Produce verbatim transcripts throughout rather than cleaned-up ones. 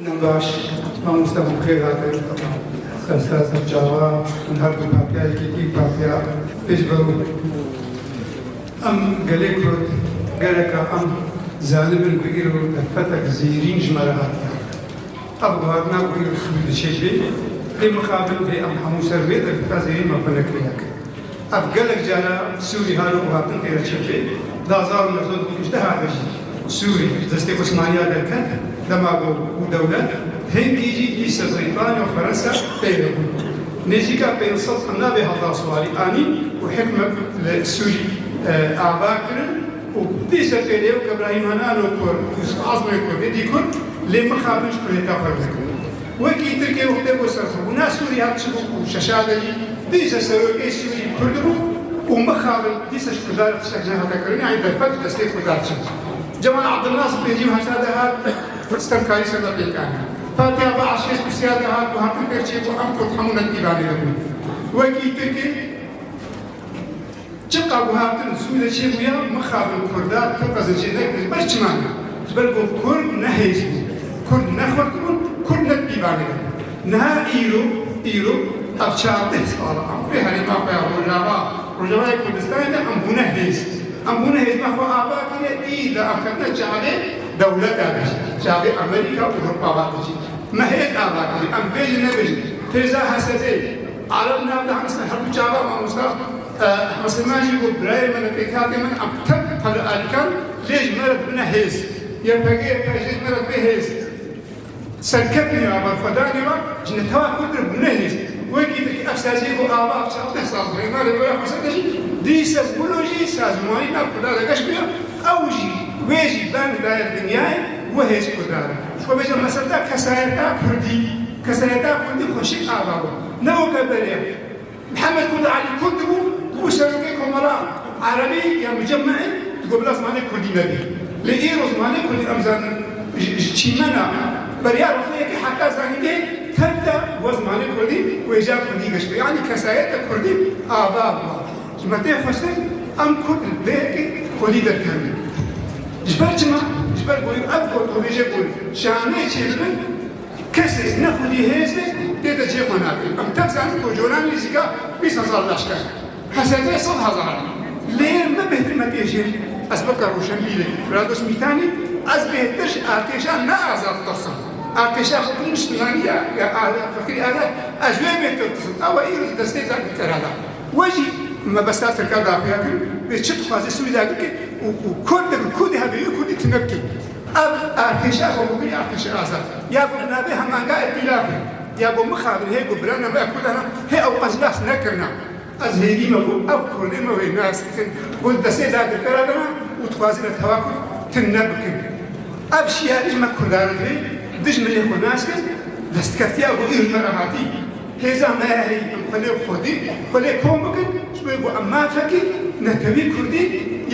Baş, mamoste, hûn xêr hatin. Serser ser çava, hûn her du partiya yekîtî, partiya Pêşverû. Em gelê Kurd, gereka em zanibin ku îro derfetek zêrîn ji me re hatiye. Ev guhartina ku îro Sûrî diçe bê, lê mixabin vê em hemû ser vê derfeta zêrîn me xwe nekiriye. Ev gelek cara Sûrî halo û hatin tê re çêkê, di hezar û neh sed û pêncdeh de jî Sûrî ji destê Osmaniya derket, dema ku bû dewlet, hingî jî dîsa Brîtanya û Fransa pê re bûn. Nêzîka pênc sed û navê hezar swalî anîn û hikmet li Sûrî, e, ava kirin û dîsa pê re ku Ebrahîm Henan û Kurd û Azmê Kurd êdî Kurd lê mixabin ji kurêta xwe dikin. Wekî Tirkê wextê ku serxwebûna Sûrî hat çi bû û şeşa de jî dîsa serokê Sûrî Kurd bû û mixabin dîsa ji Kurdan re tiştek nehate kirin, yanî derfet destê Kurdan çi bû. Cemal Abdulnasir pêncî û heşta de hat stemkarî ser me pêk anî. Partiya Baaş şêst û sê de hat û hatin pêk çêbû em Kurd hemû netbîbanê de bûn. Wekî Tirkê Çiqa ku hatin Sûrî de çêbûya, mixabin Kurda tu qezincê nekir. Ber çima ne? Ji ber ku Kurd ne hêz bû. Kurd ne xurt bûn, Kurd ne pîvanê bûn. Niha îro, îro ev çardeh sal e em vê herêma xwe ya Rojava, Rojavayê Kurdistanê de em bûne hêz. Em bûne hêz, me xwe ava kiriye, î de em ketine çavê dewleta de jî. Çavê Amerîka û Ewropa de jî. Me hêz ava kiriye, em bêjin nebêjin. Hêza H S D'ê, Arab nav de hemî her du çava mamosta. Ehmed Silman jî got, birayê me, pêkhatê me, em tev pere alîkan lê ji me re dibine hêz. Y P G, Y P J ji me re dibe hêz. Serkeftinê ve, berxwedanê ve ji netewa Kurd re bûne hêz. Wekî Tirk ev saziyê ku ava çardeh sal hêna rêveberiya xwe ser de jî, dîsa wilo jî sazmanî nav Kurda de geş bûye, ew jî, wê jî bang daye dinyayê, wê hêz Kurda re. Ji xwe bêje mesela kesayeta Kurdî, kesayeta Kurdî xweşik ava bû. Ne weke berê. Mihemed Kurd Elî Kurd dibû, dibû serokê Komela Erebî ya Mucemmeî, digot bila zimanê Kurdî nebê. Lê îro zimanê Kurdî em zanin ji, ji çîmena beriya rifleyekê heta zanîngehê tevde we zimanê Kurdî û hêja Kurdî geş be. Yanî kesayeta Kurdî ava bû. Ji me tê xwestin em Kurd li vê yekê Kurdî derkevin. Ji ber çima? Ji ber ku ev ku tu bêje ku şanê çêbibin, Kesê ne xwedî hêz be, tê de cihê xwe nake. Em tev zanin ku Colanî nêzîka bîst hezar leşker, H S D sed hezar. Lê me bêhtir me tê jê. Ez weke roşenbîrek, Firados Mîtanî, ez bêhtir ji artêşa ne azad tirsim. Artêşa xwe kirin ji Tunanî ya, ya ala, Fikirî Ala, ez wê bêhtir tirsim. Ew e îro di destê dagirkera de. We jî mebesta Tirka daxuya kir, wê çi dixwaze Sûrî dagir ke û, û Kurd, Kurdî hebe, wê Kurdî tune bike. Ev artêşa ku bû artêşa azad. Ya ku bi navê hemanga îtîlafê, ya ku mixabin hê ku birana me Kurdan hê ew qas nas nekirina. Ez hêvî me ku ev Kurdê me wê nas bikin. Ku destê dagirkera dana û dixwazin tewa Kurd tune bikin. Ev şiyarî ji me Kurdan re dij milê xwe nas kin, destkeftiya ku îro me re hatî. Hêza me heye, em xwelê xwedî, xwelê kom bikin, ji bo ku em mafekî netewî Kurdî,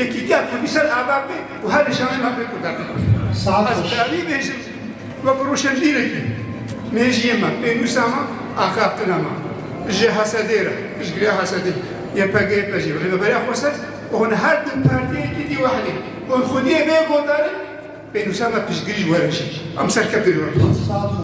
yekîtiya Kurdî ser ava bibe û her nîşanê mafê Kurdan bibe. Saet Ez xweş. Dawî bêjim, wek roşenbîrekî, mêjiyê me, pênûsa me, axaftina me, ji H S D'ê re, piştgiriya H S D'ê, Y P G, Y P J, rêveberiya xweser, û hûn her du partiyekî dî wehlê, hûn xwediyê bê gotarin, pênûsa me piştgirî ji we re jî. Em serkeftin ji we re. Saet